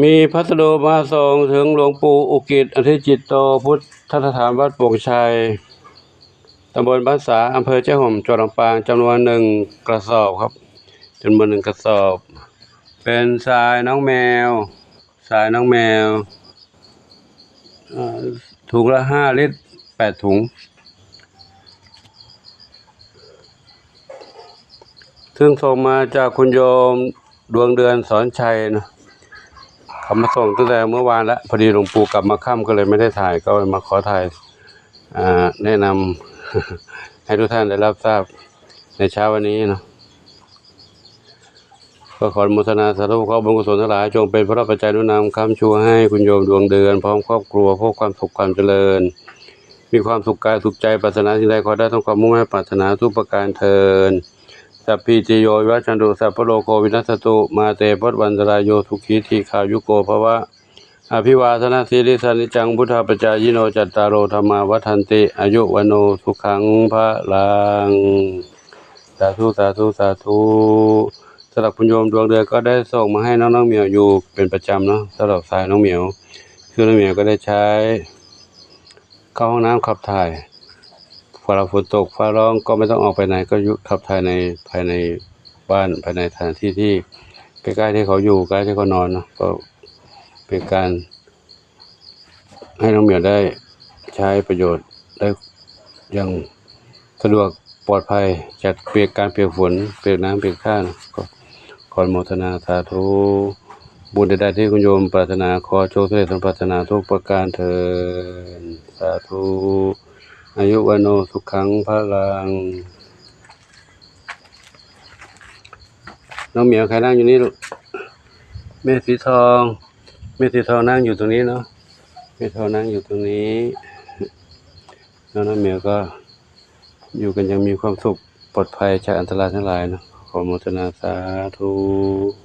ມີພັດສະດຸມາສົ່ງເຖິງຫຼວງປູ່ອຸກິດ ອະທິຈິດໂຕ ພຸດທະສະຖານວັດໂປ່ງໄຊ ຕຳບົນບ້ານສາ ອຳເພີແຈ້ຫົມ ຈັງຫວັດລຳປາງ ຈຳນວນໜຶ່ງກະສອບຄັບ, ຈຳນວນໜຶ່ງກະສອບ ເປັນຊາຍນ້ອງແມວ, ຊາຍນ້ອງແມວ ເອີ່ ຖົງລະຫ້າລິດ ແປດຖົງ ຊຶ່ງສົ່ງມາຈາກຄຸນໂຍມ ດວງເດືອນ ສອນໄຊເນາະ, ເຂົາມາສົ່ງຕັ້ງແຕ່ເມື່ອວານລະ, ພໍດີຫຼວງປູ່ກັບມາຄ່ຳ ກໍເລີຍໄມ່ໄດ້ຖ່າຍ, ກໍມາຂໍຖ່າຍ ອ່າ ແນະນຳໃຫ້ທຸກທ່ານໄດ້ຮັບຊາບໃນເຊົ້າວັນນີ້ເນາະ. ກໍຂໍອະນຸໂມທະນາສາທຸ, ຂໍບຸນກຸສົນທັງຫຼາຍ ຈົ່ງເປັນພະລະປັດໄຈໜູນນຳຄ້ຳຊູໃຫ້ຄຸນໂຍມ ດວງເດືອນ ພ້ອມຄອບຄົວ ພົບຄວາມສຸກຄວາມຈະເລີນ, ມີຄວາມສຸກກາຍສຸກໃຈ, ປາດຖະໜາສິ່ງໃດຂໍໄດ້ສົມຄວາມມຸ່ງມາດປາດຖະໜາທຸກປະການເທີ້ນ. ສັບພີຕິໂຍວິວັດຈັນຕຸ ສັບພະໂລໂກວິນັດສະຕຸ ມາເຕພະວັດວັນຕະລາຍໂຍ ສຸຂີທີຄາຍຸໂກພະວະ. ອະພິວາທະນະສີລິສະ ນິຈຈັງ ພຸດທາປະຈາຍິໂນ ຈັດຕາໂລ ທຳມາ ວັດທັນຕິ ອາຍຸ ວັນໂນ ສຸຂັງ ພະລັງ. ສາທຸ ສາທຸ ສາທຸ. ສຳລັບຄຸນໂຍມດວງເດືອນກໍໄດ້ສົ່ງມາໃຫ້ນ້ອງໆໝຽວຢູ່ເປັນປະຈຳເນາະ, ສຳລັບຊາຍນ້ອງໝຽວ ຄືນ້ອງໝຽວກໍໄດ້ໃຊ້ ເຂົ້າຫ້ອງນ້ຳຂັບຖ່າຍ, ເວລາຝົນຕົກຟ້າຮ້ອງກໍໄມ່ຕ້ອງອອກໄປໄຫນ, ກໍຢູ່ຂັບຖ່າຍໃນ ພາຍໃນບ້ານ, ພາຍໃນສະຖານທີ່ທີ່ໃກ້ໆທີ່ເຂົາຢູ່, ໃກ້ທີ່ເຂົານອນເນາະ, ກໍເປັນການໃຫ້ນ້ອງໝຽວໄດ້ໃຊ້ປະໂຫຍດໄດ້ຢ່າງສະດວກປອດໄພຈາກປຽກ ການປຽກຝົນ, ປຽກນ້ຳ, ປຽກທ່າເນາະ. ກໍຂໍອະນຸໂມທະນາສາທຸ. ບຸນໃດໆທີ່ຄຸນໂຍມປາດຖະໜາ ຂໍໂຊກສຳເລັດສົມປາດຖະໜາທຸກປະການເທີ້ນ. ສາທຸ. ອາຍຸ ວັນໂນ ສຸຂັງ ພະລັງ. ນ້ອງໝຽວໃຄນັ່ງຢູ່ນີ້ລູກ. ແມ່ສີທອງ, ແມ່ສີທອງນັ່ງຢູ່ຕົງນີ້ເນາະ, ແມ່ທອງນັ່ງຢູ່ຕົງນີ້ເນາະ. ນ້ອງໝຽວກໍຢູ່ກັນຢ່າງມີຄວາມສຸກ ປອດໄພຈາກອັນຕະລາຍທັງຫຼາຍເນາະ. ຂໍອະນຸໂມທະນາສາທຸ.